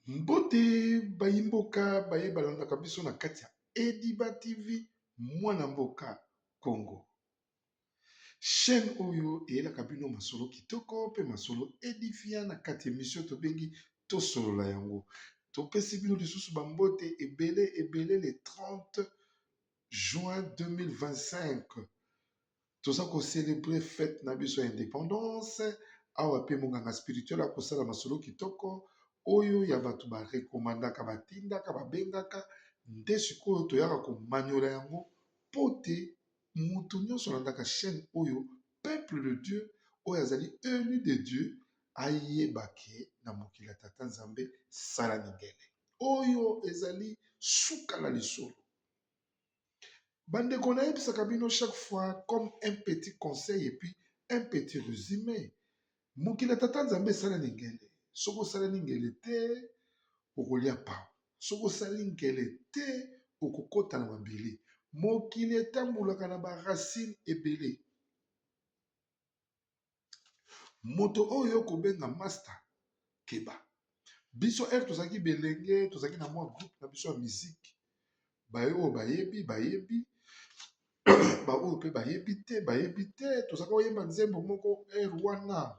Mbote bayi mboka baye balandaka biso na kati ya Ediba TV mwana mboka Congo. Chaîne oyo eyelaka bino masolo kitoko pe masolo edifiant na kati ya emission tobengi tosolola yango. Topesi bino lisusu ba mbote ebele ebele le 30 juin 2025. Toza ko celebrer fete na biso ya independance awa pe monganga spirituel akosala masolo kitoko oyo ya bato ba recommandaka, batindaka, babengaka nde sikoyo toyaka komanyola yango po te moto nyonso alandaka chaîne oyo peuple de Dieu oyo azali elu de Dieu ayeba ke na mokili ya Tata Nzambe sala mindele oyo ezali suka na lisolo. Bandeko nayebisaka bino chaque fois comme un petit conseil et puis un petit résumé. Mokili ya tata Nzambe esaleli ngele. Soki osaleli ngele te, okolia pao. Soki osali ngele te, okokota na mabele. Mokili etambolaka na ba racine ebele. Moto oyo okobenga masta, keba. Biso heure tozalaki belenge, tozalaki na mwa groupe na biso ya musique. Baye oyo bayebi, bayebi. Ba oyo pe bayebi te, bayebi te. Tozalaki koyemba nzembo moko heure wana.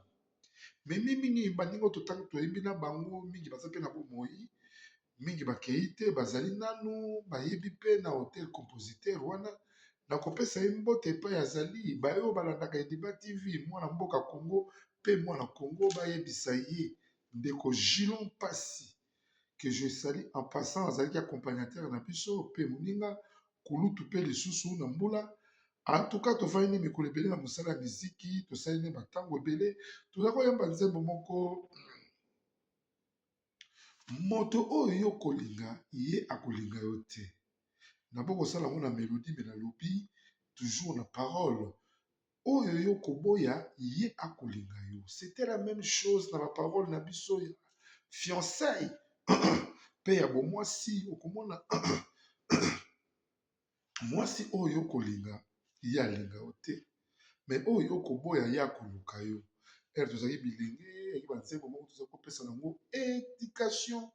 Mais mingi mingi baninga oyo totangi toyembi na bango mingi baza pe na bomoi. Mingi bakeyi te, bazali nanu, bayebi pe na hotel compositeur wana. Nakopesa ye mbote epai azali. Baye oyo balandaka Ediba TV, mwana mboka Congo pe mwana Congo bayebisa ye ndeko Gilon Pasi que je salue en passant, azalaki accompagnateur na biso pe moninga kulutu pe lisusu na mbula. En tout cas tofandi nde mikolo ebele na mosala ya miziki, tosali nde ba tango ebele, toza koyemba nzembo moko. Moto oyo yo kolinga ye akolinga yo te. Nabo kosala yango na melodie mais nalobi toujours na parole. Oyo yo koboya ye akolinga yo. C'etait la meme chose na ba parole na biso ya fiançailles pe ya bomwasi okomona mwasi oyo okolinga ye alinga yo te mais oyo okoboya ye akoluka yo. Heure tozalaki bilenge eyaki ba nzembo moko tozalaki kopesa nango education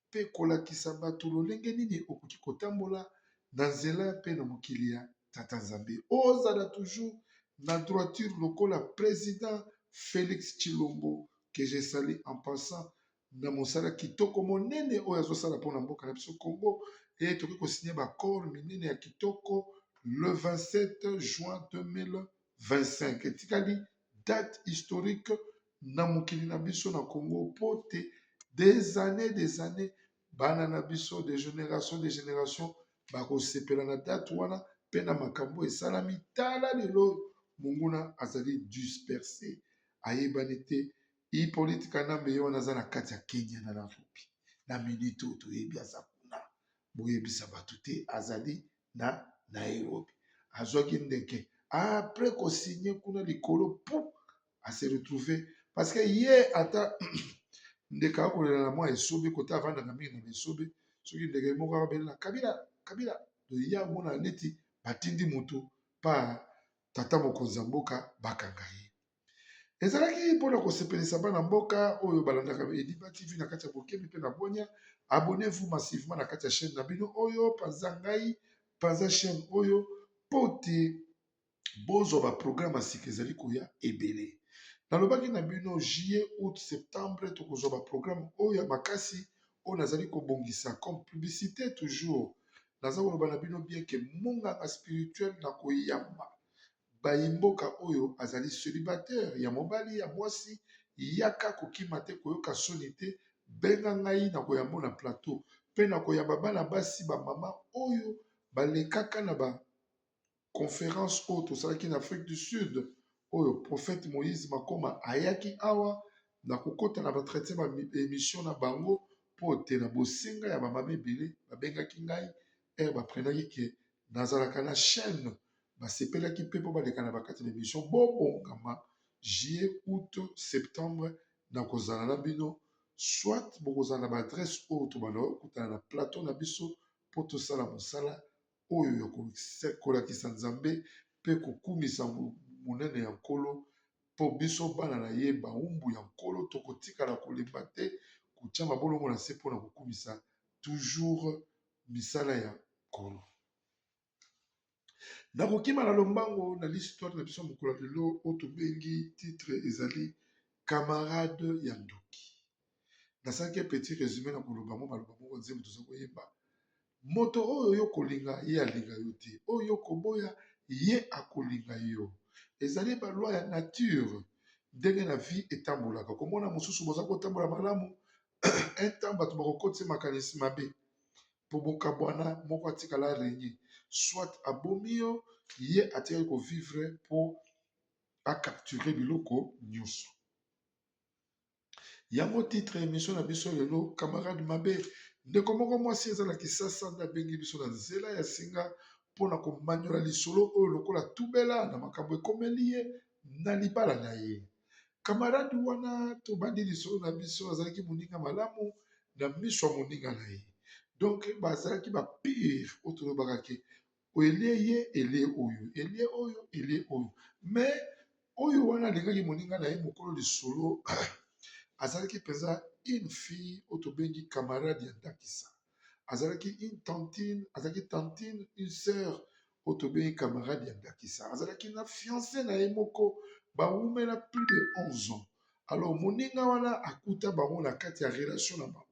pe kolakisa bato lolenge nini okoki kotambola na nzela pe na mokili ya Tata Nzambe. Ozala toujours na droiture lokola president Felix Tshilombo que je salue en passant na mosala kitoko monene oyo azosala mpona mboka na biso Congo et tokoki ko signer ba accord minene ya kitoko le 27 juin 2025 etikali date historique na mokili na biso na Congo mpo te des années des années bana na biso de génération de génération bakosepela na date wana mpe na makambo esalami. Tala lelo monguna azali disperse, ayebani te. Hippolyte Kanambe ye wana aza na kati ya Kenya na Nairobi na minute oyo toyebi aza kuna, boyebisa bato te azali na Nairobi, azwaki ndeke après ko signer kuna likolo pou a se retrouver parce que ye ata ndeke akolela na mwa esobe kota avandaka mingi na esobe, soki ndeke moko abelela Kabila Kabila ye amona neti batindi motu pa tata mokonzi ya mboka bakanga ye. Ezalaki mpona kosepelisa bana mboka oyo balandaka Ediba TV na kati ya bokebi mpe na bwanya. Abonnez-vous massivement na kati ya chaîne na bino oyo, panza ngai, panza chaîne oyo mpo te bozwa ba programme ya sika ezali koya ebele. Nalobaki na bino juillet, août, septembre tokozwa ba programme oyo ya makasi oyo nazali kobongisa comme publicité toujours. Naza koloba na bino bien que monganga spirituel na koyamba Bayi mboka oyo azali celibataire ya mobali ya mwasi yaka kokima te koyoka soni te benga ngai na koyambo na plateau pe na koyamba bana basi ba mama oyo balekaka na ba conference oyo tosalaki na Afrique du Sud oyo prophète Moïse Makoma ayaki awa na kokota na ba traite ba emission na bango po te na bosenga ya ba mama ebele babengaki ngai heure ba prenaki ke nazalaka na chaine basepelaki mpe mpo baleka na bakati na emission. Bobongama juillet, août, septembre nakozala na bino, soit bokozala na ba adresse oyo tobanda kokutana na plateau na biso mpo tosala mosala oyo ya kolakisa Nzambe mpe kokumisa monene ya Nkolo, mpo biso bana na ye bawumbu ya Nkolo tokotikala kolemba te. Kotia mabolongo na se mpona kokumisa toujours misala ya Nkolo. Nakokima na lombango na listoire na biso mokolo ya lelo oyo tobengi titre ezali camarade ya ndoki. Nasalaki petit résumé na koloba mwa maloba moko nzembo toza koyemba. Moto oyo yo kolinga ye alinga yo te, oyo yo koboya ye akolinga yo. Ezali ba loi ya nature ndenge na vie etambolaka. Komona mosusu boza kotambola malamu, un temps bato bakokotisa makanisi mabe mpo bokabwana, moko atikala régner, soit abomi yo, ye atikali kovivre mpo acapture biloko nyonso. Yango titre émission na biso lelo, camarade mabe. Ndeko moko mwasi eza na Kisasa nde abengi biso na nzela ya singa mpona komanyola lisolo oyo lokola tubela na makambo ekomeli ye na libala na ye. Camarade wana, tobandi lisolo na biso, azalaki moninga malamu na miso ya moninga na ye. Donc bazalaki bapire oyo tolobaka ke elie ye, elie oyo, elie oyo, elie oyo. Mais oyo wana alingaki moninga na ye. Mokolo lisolo azalaki mpenza une fille oyo tobengi camarade ya ndakisa. Azalaki une tantine, azalaki tantine, une sœur oyo tobengi camarade ya ndakisa. Azalaki na fiancé na ye moko, bawumela plus de 11 ans. Alors moninga wana akuta bango na kati ya relation na bango,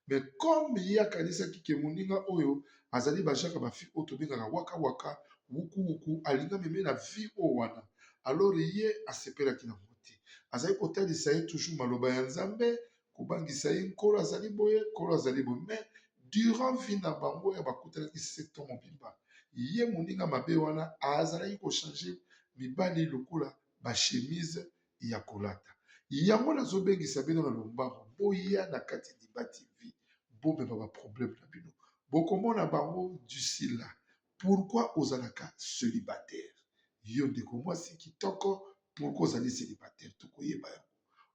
mais comme ye akanisaki ke moninga oyo azali bajaka bafille oyo tobengaka waka waka, wuku wuku, alinga meme na vie oyo wana, alors ye asepelaki nango te. Azali kotalisa ye toujours maloba ya Nzambe, kobangisa ye Nkolo azali boye, Nkolo azali boye. Mais durant vie na bango ya bakutanaki 7 ans mobimba, ye moninga mabe wana azalaki kochange mibali lokola bachemise ya kolata. Yango nazobengisa bino na lombango, boya na kati Diba TV, bomema baproblème na bino, bokomona bango d'ici là. Pourquoi ozalaka célibataire, yo ndeko mwasi kitoko? Pourquoi ozali célibataire? Tokoyeba yango.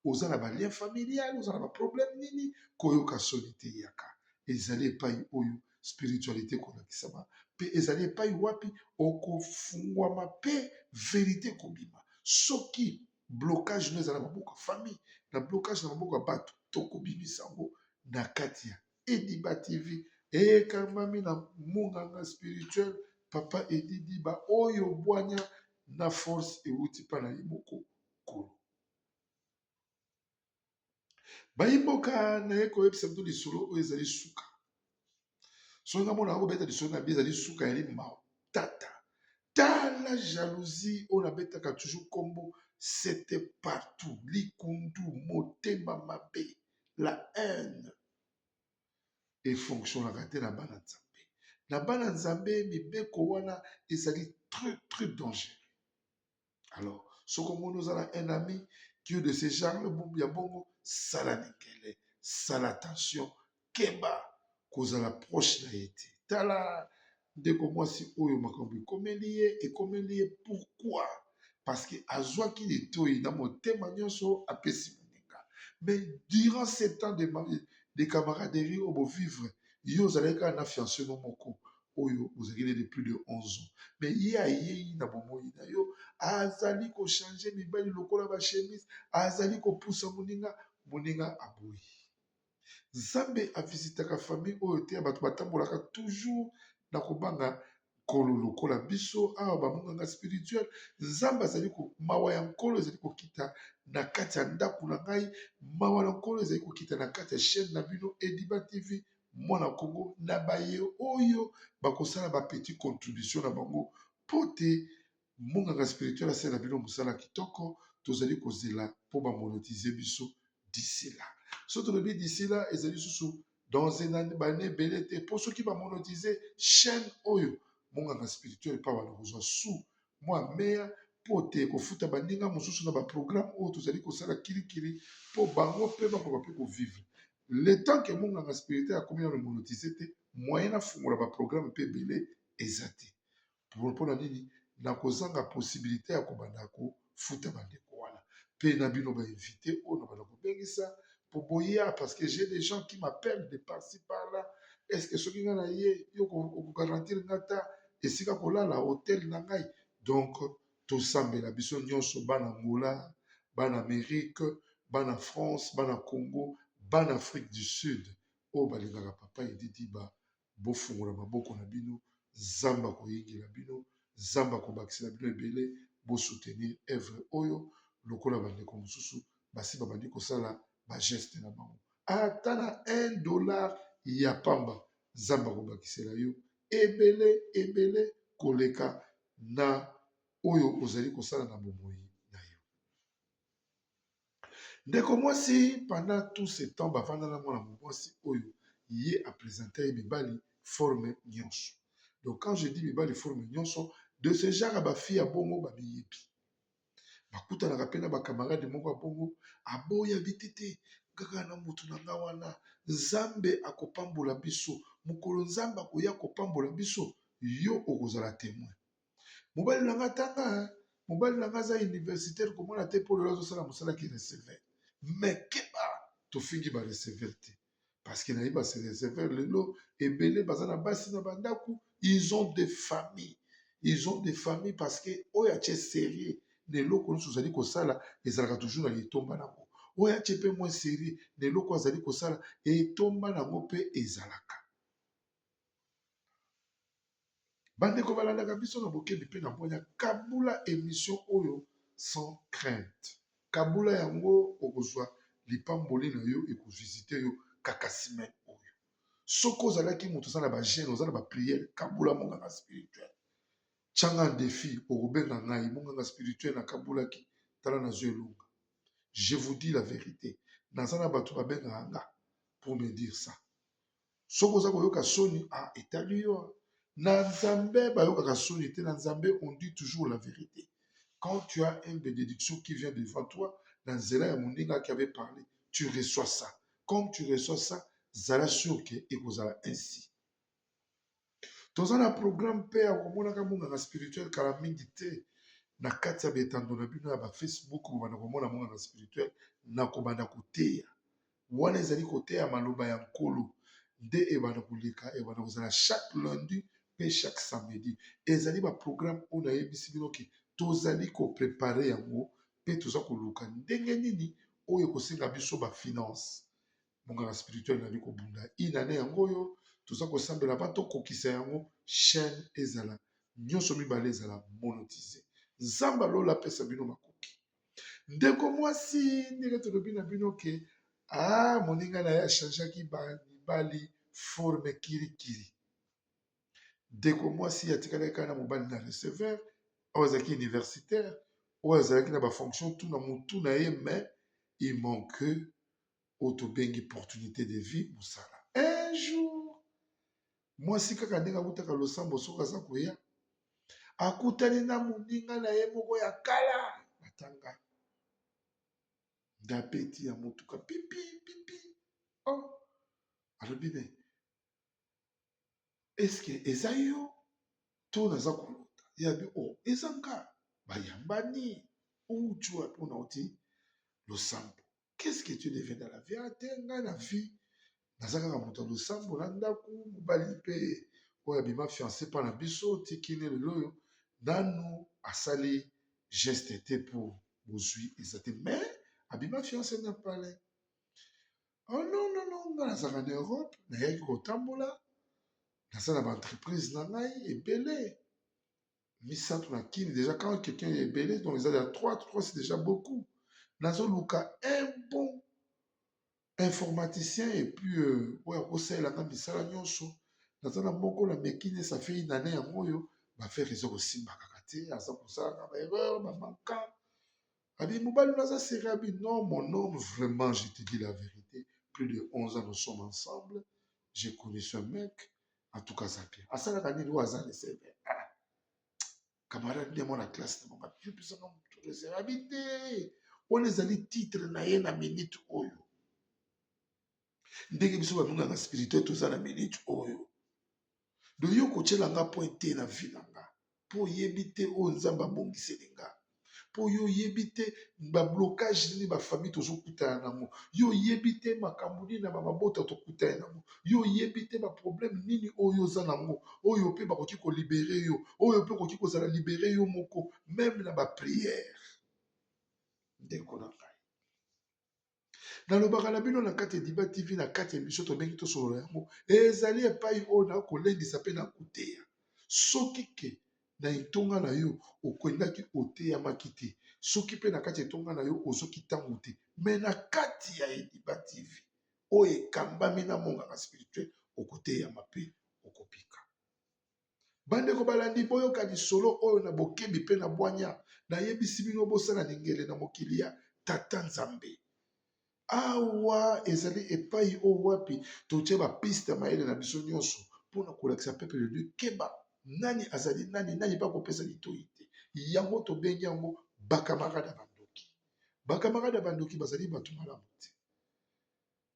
Oza na balien familial, oza na baproblème nini? Koyoka soni te, yaka. Ezali epai oyo spiritualité kolakisama, mpe ezali epai wapi okofungwama mpe vérité ekobima. Soki blocage no eza na maboko ya famille, na blocage na maboko ya bato, tokobimisa yango na kati ya Ediba TV ekambami na monganga spirituel Papa Edi Diba, oyo bwanya na force ewuti mpa na ye moko Nkolo. Bayimboka, naye koyebisa bino lisolo oyo ezali suka. Soki nga mona kobeta lisolo na bi ezali suka, yali tata. Tala jalousie oyo nabetaka toujours kombo, c'était partout. Likundu, motema mabe, la haine efonctionnaka te na bana Nzambe. Na bana Nzambe, mibeko wana ezali très très dangereux. Alors soki omoni oza na un ami qui est de ce genre ya bongo, sala nikele, sala attention, keba kozala proche na ye te. Tala ndeko mwasi oyo, makambo ekomeli ye, ekomeli ye. Pourquoi? Parce que azwaki litoi na motema nyonso, apesi moninga. Mais durant 7 ans de camaraderie oyo bovivre, yo ozalaki kaka na fiancé no moko oyo ozalaki de plus de 11 ans. Mais ye ayei na bomoi na yo, azali kochange mibali lokola bachemise, azali kopusa moninga, moninga aboyi. Nzambe avisitaka famille oyo te ya bato batambolaka toujours na kobanga Nkolo lokola biso awa bamonganga spirituel. Nzambe azali, mawa ya Nkolo ezali kokita na kati ya ndako na ngai, mawa na Nkolo ezali kokita na kati ya chaîne na bino Ediba TV Mwana Kongo, na baye oyo bakosala bapetit contribution na bango mpo te monganga spirituel asalela bino mosala kitoko. Tozali kozela mpo bamonétiser biso d'ici là. So tolobi d'ici là, ezali lisusu dans bane ebele te, mpo soki bamonétiser chaîne oyo monganga spirituel mpa bana kozwa su mwa meya mpo te kofuta baninga mosusu na baprogramme oyo tozali kosala kilikili mpo bango mpe bakoka mpe kovivre. Le temps ke monganga spirituel akomi nano monétise te, moyen nafungola baprogramme mpe ebele eza te. Mpona nini? Na kozanga possibilité ya kobanda kofuta bandeko wana mpe na bino bainvité oyo na banda kobengisa po boya, parce que j'ai des gens qui m'appellent de par-ci par-là. Est ce que soki ngai na ye, yo okogarantir nga ta esika kolala, hotel na ngai? Donc tosambela biso nyonso, bana Ngola, bana Amérique, bana France, bana Congo. Bana Afrique du Sud oyo balingaka papa Eddy Diba, bofungola maboko na bino, Nzambe akoyingela bino, Nzambe akobakisela bino ebele, bo soutenir œuvre oyo lokola bandeko mosusu basi babandi kosala ba geste na bango. Ata na 1 dollar ya pamba, Nzambe akobakisela yo ebele ebele koleka na oyo ozali kosala na bomoi na yo. Ndeko mwasi pendant tout ce temps bavanda na mwana mwasi oyo ye a presente ye mibali forme nyonso. Donc quand je dis mibali forme nyonso, de ce genre ya ba fille ya bongo bamiyebi. Bakutanaka pe na ba camarade moko ya bongo, aboya bitete kaka na mutu na nga wana Nzambe akopambola biso, mokolo Nzambe akoya kopambola biso yo okozala temoin. Mobali na nga atanga hein? Mobali na nga aza universitaire komona te mpo lelo azosala mosala ki receveur. Mais keba, tofingi ba receveur te. Parce que nayebi ba receveur lelo ebele baza na basi na bandako, ils ont des familles. Ils ont des familles parce que oyo atie sérieux na eloko nyonso ozali kosala ezalaka toujours na litomba nango. Oyo atie mpe moins sérieux na eloko azali kosala etomba nango mpe ezalaka. Bandeko balandaka biso na bokebi mpe na bwanya, kabula emission oyo sans crainte. Kabula yango okozwa lipamboli na yo ekovisite yo kaka semaine oyo. Soki ozalaki moto oza na ba jeune, oza na ba prière, kabula monganga spirituel. Tia nga en defi, okobenga ngai monganga spirituel nakabulaki, tala nazwi elonga. Je vous dis la verite, naza na bato babengaka nga pour me dire ça. Soki oza koyoka soni, ah etali yo. Na Nzambe bayokaka soni te, na Nzambe on dit toujours la verite. Quand tu as une bénédiction qui vient devant toi, na nzela ya moninga qui avait parlé, tu reçois ça. Comme tu reçois ça, zala sûr que ekozala ainsi. Toza na programme mpe ya komonaka monganga spirituel kala mingi te na kati ya betando na bino ya ba Facebook, bobanda komona monganga spirituel na kobanda koteya. Wana ezali koteya maloba ya Nkolo nde ebanda koleka, ebanda kozala chaque lundi pe chaque samedi. Ezali ba programme oyo nayebisi bino ke tozali ko preparer yango pe toza koluka ndenge nini oyo ekosenga biso ba finance. Monganga spirituel nazali kobunda une annee yango oyo toza kosambela avant tokokisa yango chaine ezala nyonso mibale ezala monotise. Nzambe ya lola apesa bino makoki. Ndeko mwasi, ndenge tolobi na bino ke ah, moninga na ye achangeaki mibali forme kirikiri. Ndeko mwasi atikalaki kaka na mobali na receveur oyo azalaki universitaire, oyo azalaki na bafonction tout na mutu na ye, mais il manque oyo tobengi opportunité de vie, mosala. Un jour mwasi kaka ndenge akutaka losambo, soki aza koya akutani na moninga na ye moko ya kala batanga nde abeti ya motuka pipi pipi. Oh, alobi me eske eza yo to naza kolota? Ye abi oh, eza nga. Bayambani uti wapi? Ona oti losambo. Qu'est-ce que tu deviens dans la vie? Ah te, ngai na vie naza kaka moto ya losambo na ndako, mobali mpe oyo abima fiancé mpa na biso tikini lelo oyo nanu asali geste te mpo bozwi eza te, mais abima fiancé na palais. Oh non non non, ngai nazalaka na Europe, nayaki kotambola, naza na ba entreprise na ngai ebele misato na Kin. Déjà quand quelqu'un est ebele, donc eza ya 3 3, c'est déjà beaucoup. Nazoluka un bon informaticien et puis oyo akosalela nga misala nyonso. Naza na moko na mekine, ça fait une année yango oyo bafere eza kosimba kaka te, aza kosalaka ba erreur, ba manquant. Abi mobali naza sérieux? Abi non, mon homme, vraiment, je te dis la vérité, plus de 11 ans nous sommes ensemble, j'ai connu ce mec, en tout cas aza bien. Asalaka nini? Oyo aza receveur. Ah, camarade nde mwana classe na bango apesaka moto receveur. Abi te, wana ezali titre na ye na minute oyo. Ndenge biso bamingaka spirituel toza na minute oyo, do yo kotiela nga point te na vie na nga, mpo oyebi te oyo Nzambe abongiseli nga, mpo yo oyebi te bablocage nini bafamille tozokutana nango, yo oyebi te makambo nini na bamabota tokutana nango, yo oyebi te baproblème nini oyo oza nango, oyo mpe bakoki kolibere yo, oyo mpe okoki kozala libere yo moko meme na baprière. Ndeko na ngai, Nalobaka na bino na kati ya Diba TV, na kati ya emission tobengi tosolola yango, ezali epai oyo nakolendisa mpe nakoteya. Soki ke na etonga na yo okendaki oteyamaki te, soki mpe na kati ya etonga na yo ozwaki ntango te, me na kati ya Ediba TV oyo ekambami na monganga spirituel, okoteyama mpe okobika. Bandeko balandi, boyoka lisolo oyo na bokebi mpe na bwanya. Nayebisi bino bosala lingele na mokili ya Tata Nzambe. Awa ezali epai oyo wapi totie bapiste ya mayele na biso nyonso mpo na kolakisa peuple de Dieu keba nani azali nani, nani mpe akopesa litoi te. Yango tobengi yango bakamarade ya bandoki. Bakamarade ya bandoki bazali bato malamu te.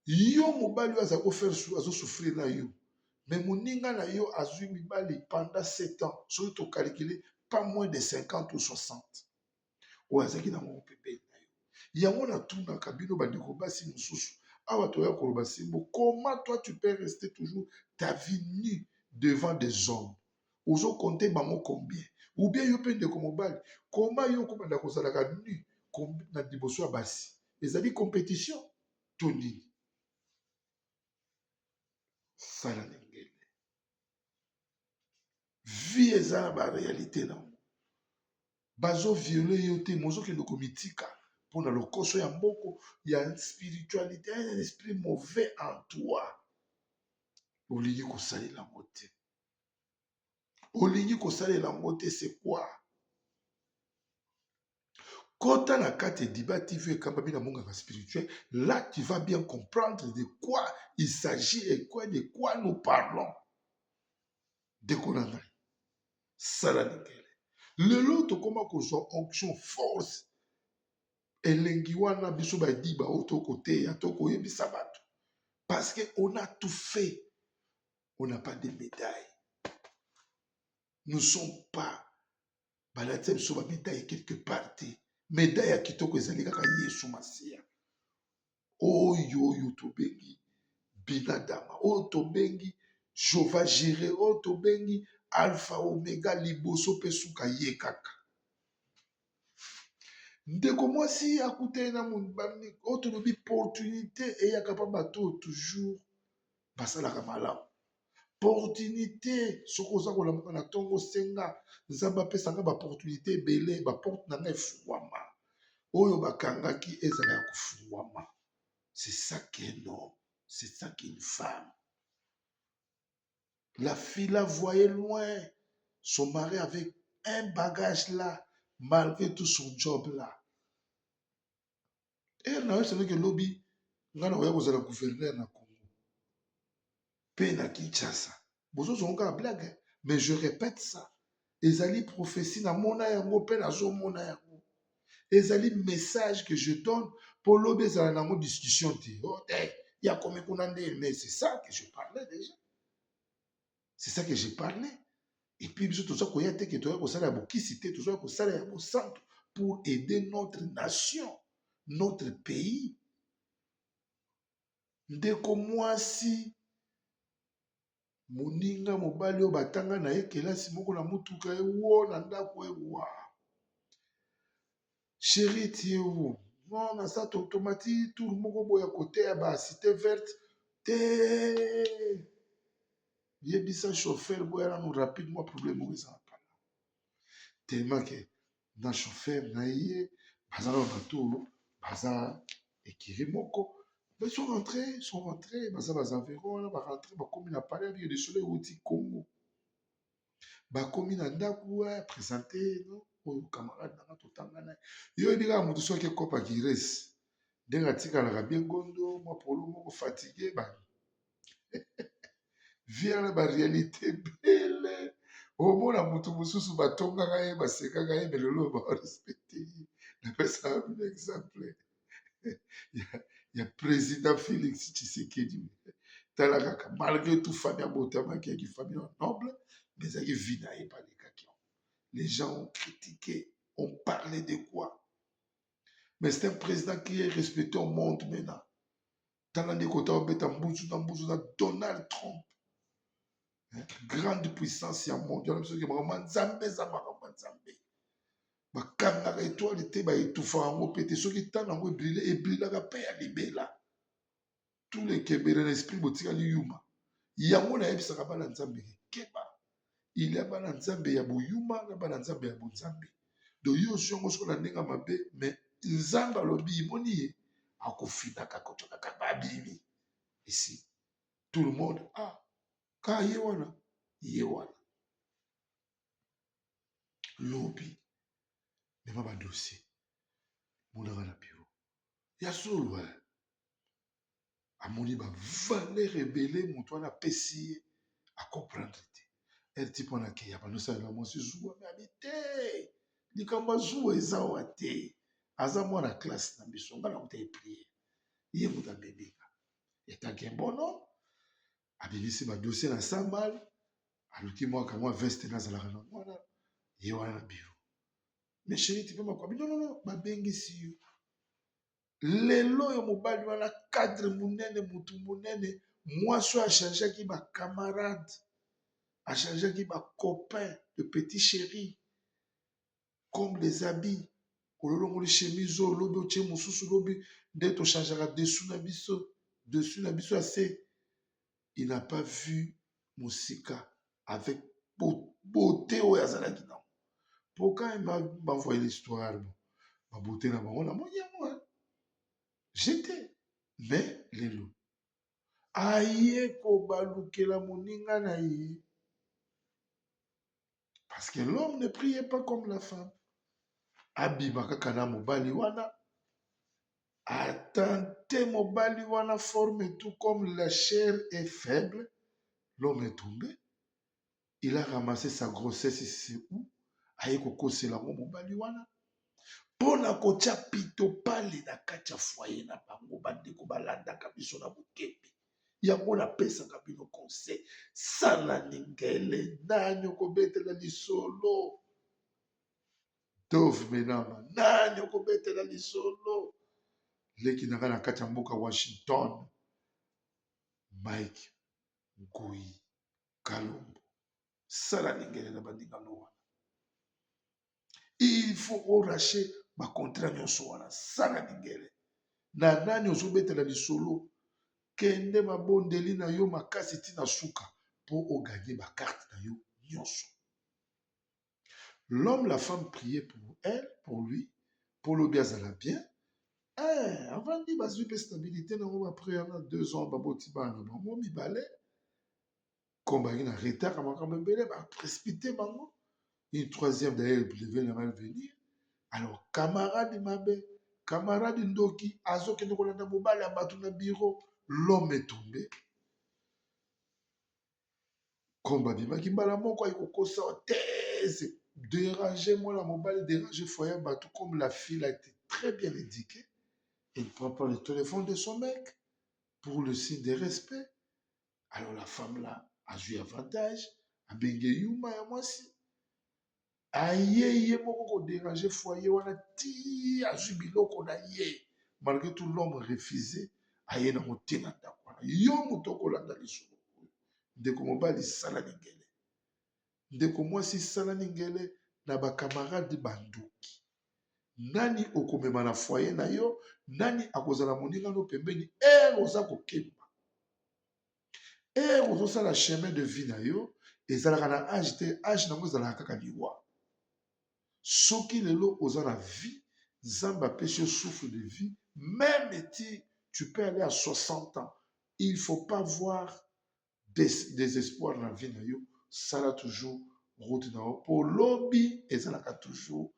Yo mobali oyo azali kofaire azo souffrir na yo, mais moninga na yo azwi mibali pendant 7 ans, soki tokalikile pas moins de 50 ou 60 oyo azalaki na moko pembeni na yo. Yango natunaka bino bandeko basi mosusu awa toya koloba sembo, comment toi tu peux rester toujours ta vie nue devant des hommes? Ozo compter bango combien? Ou bien yo mpe ndeko mobali, comment yo okobanda kozalaka nu na liboso ya basi? Ezali competition to nini? Sala lingele, vie eza na ba réalité nango. Bazoviole yo te, mozokende komitika mpo na lokoso ya mboko ya spiritualité, un esprit mauvais en toi. Olingi kosalela yango te, olingi kosalela yango te, c'est quoi? Kota na kati ya Diba TV ekambami na monganga spirituel, là tu vas bien comprendre de quoi il s'agit et quoi de quoi nous parlons. Ndeko na ngai, sala lingele. Lelo tokoma kozwa onction force elengi wana biso badiba oyo tokoteya, tokoyebisa bato, parce que on a tout fait, on n'a pas de médaille, nous sommes pas balatisa biso ba médaille quelque part te. Médaille ya kitoko ezali kaka Yesu Masiya oyo oyo tobengi Binadama, oyo tobengi Jova Jire, oyo tobengi Alpha Omega, liboso mpe suka, ye kaka. Ndeko mwasi akutani na oyo tolobi opportunité eyaka mpa bato oyo toujours basalaka malamu. Opportunité, soki oza kolamuka na ntongo, senga Nzambe apesanga baopportunité ebele, baporte na ngai efungwama, oyo bakangaki ezala ya kofungwama. C'est ça qu'un homme, c'est ça qu'une femme. La fille la voyait loin son mari avec un bagage là, malgré tout son job là. Ere na yo esalaki elobi ngai nakoya kozala gouverneur na Congo mpe na Kinshasa. Bozozonga kaka blague, mais je répète ça, ezali prophétie, namona yango mpe nazomona yango. Ezali message que je donne mpo lobi ezala nango discussion te. Oh, te ya komi kuna nde, mais c'est ça que je parlais déjà, c'est ça que j'ai parlé. Et puis biso toza koya te ke toya kosala ya bokisi te, toza kosala ya bosantu pour aider notre nation, notre pays. Ndeko mwasi, moninga mobali oyo batanga na ye kelasi moko, na motuka ewo na ndako ewa, chéri tie wo non, naza tomati tour moko boya kote ya ba Cité Verte te, yebisa chauffeur boya nanu rapide, mwa problème moko eza na pala. Tellement ke na chauffeur na ye baza na bato baza ekiri moko, ils sont rentrés, ils sont rentrés, baza baza environ wana barentre, bakomi na palais ya lisolo euti Congo, bakomi na ndako, présente no oyo camarade nanga totanga na ye. Yo oyebi kaka moto soki ekopa girese ndenge atikalaka bien gondo, mwa polo moko fatigue ba vie wana, baréalité ebele. Omona moto mosusu batongaka ye, basekaka ye, mais lelo barespecte ye. Napesaka bino exemple ya président Félix Tshisekedi. Tala kaka, malgré tout famille abotamaki yaki famille noble, mais ezalaki vie na ye balekaki. Les gens ont critiqué, ont parlé de quoi, mais c'est un président qui est respecté au monde maintenant. Tala nde kota obeta mbuzu na mbuzu na Donald Trump, grande puissance ya monde wana. Biso makambo ya Nzambe eza makambo ya Nzambe. Bakangaka étoile te, baetufaka yango mpe te. Soki ntango yango ebrille, ebrilaka mpe ya libela. Tous les kebele na esprit botikali yuma. Yango nayebisaka bana Nzambe ke keba. Il y a bana Nzambe ya boyuma na bana Nzambe ya bonzambe. Donc yo ozwi yango soko na ndenge ya mabe, mais Nzambe alobi imoni ye akofinaka kotokaka babimi. Ici tout le monde ah ka ye wana ye wana lobi mema ba dossier monaka na bureau ya solo eh. Amoni ba valeur ebele moto wana apesi ye acomprendre te ere type wana akeya bando osalela mwasi zuwa me abi te likambo ya zuwa eza awa te aza mwana classe na biso nga nakuta ye priere ye moto amemi nga etanke bon homme abimisi ba dossier na samal aluki mwa kamwa veste nazalaka na mwana ye wana na bureau mais chéri tipe makwabi non non non babengisi yo Lelo oyo mobali wana cadre munene mutu munene mwasi oyo achangeaki ba camarade achangeaki ba copain de petit chéri comme les habits ololongoli chemise oyo lobi otie mosusu lobi nde tochangeaka dessous na biso dessus na biso ya se il n'a pas vu mosika avec beauté oyo azalaki nango po quand il m'a envoyé l'histoire bon ba beauté na bango namoni yango j'étais mais lelo aye kobalukela moninga na ye parce que l'homme ne priait pas comme la femme abima kaka na mobali wana atante mobali wana forme tout comme la chair est faible l'homme est tombé il a ramassé sa grossesse c'est où aye kokosela yango mobali wana mpo na kotya pitopale na kati ya foyer na bango. Bandeko balandaka biso na bokebi, yango napesaka bino conseil, sala ningele nani okobetela lisolo Dove Menama, nani okobetela lisolo leki na ngai na kati ya mboka Washington, Mike Ngoi Kalombo, sala ningele na baningano wana. Il faut orache bacontrat nyonso wana, sala ningele na nani ozobetela lisolo, kende mabondeli na yo makasi ntina suka mpo oganye bakarte na yo nyonso. L'homme, la femme priait pour elle, pour lui, mpo lobi azala bien. Eh, avandi bazwi mpe stabilité nango après wana 2 ans baboti bana na bango mibale. Comme bazalaki na retard ya makambo ebele, baprécipité bango une troisième d'ailleurs devait mal venir. Alors camarade mabe, camarade ndoki, azokende kolanda mobali ya bato na bureau. L'homme est tombé comme babimaki mbala moko ayi kokosa thèse déranger mwana mobali, déranger foyer bato. Comme la fille a été très bien éduquée, elle ne prend pas le téléphone de son mec pour le signe de respect. Alors la femme là azwi avantage, abenge yuma ya mwasi, aye ye moko kodéranger foyer wana ti azwi biloko na ye. Malgré tout, l'homme refusé, aye nango te na ndako wana. Yo moto okolanda lisolo oyo, ndeko mobali, sala lingele, ndeko mwasi, sala lingele na bakamarade bandoki. Nani okomema na foyer na yo? Nani akozala moninga no pembeni ere oza kokemba, ere ozosala chemin de vie na yo? Ezalaka na age te, age nango ezalaka kaka liwa. Soki lelo oza na vie, Nzambe apesi yo souffle de vie, même ti tu peux aller à 60 ans, il faut pas voir désespoir na vie na yo. Sala toujours route na yo mpo lobi ezalaka toujours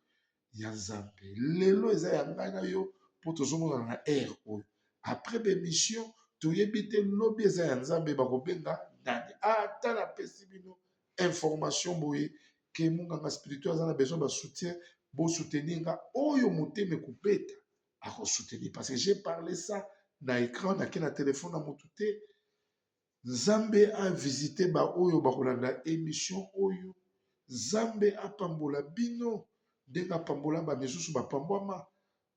ya Nzambe. Lelo eza ya ngai na yo mpo tozomonana na aire oyo après bémission, toyebi te lobi eza ya Nzambe, bakobenga nani. Ata napesi bino information boye ke monganga spirituel aza na besoin basoutien, bosoutenir nga. Oyo motema ekobeta akosoutenir, parce que j'ai parlé ça na écran, nake na telefone na motu te. Nzambe avisite baoyo bakolanda émission oyo. Nzambe apambola bino ndenge apambola bamisusu bapambwama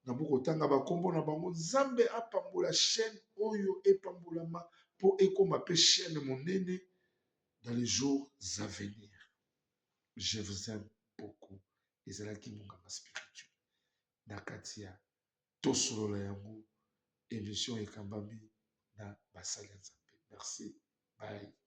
na bokotanga bakombo na bango. Nzambe apambola chaîne oyo, epambolama mpo ekóma mpe chaîne monene dans les jours à venir. Je vous aime beaucoup. Ezalaki monganga spirituel na kati ya Tosolola yango, émission ekambami. Na basali ya Nzambe. Merci, bye.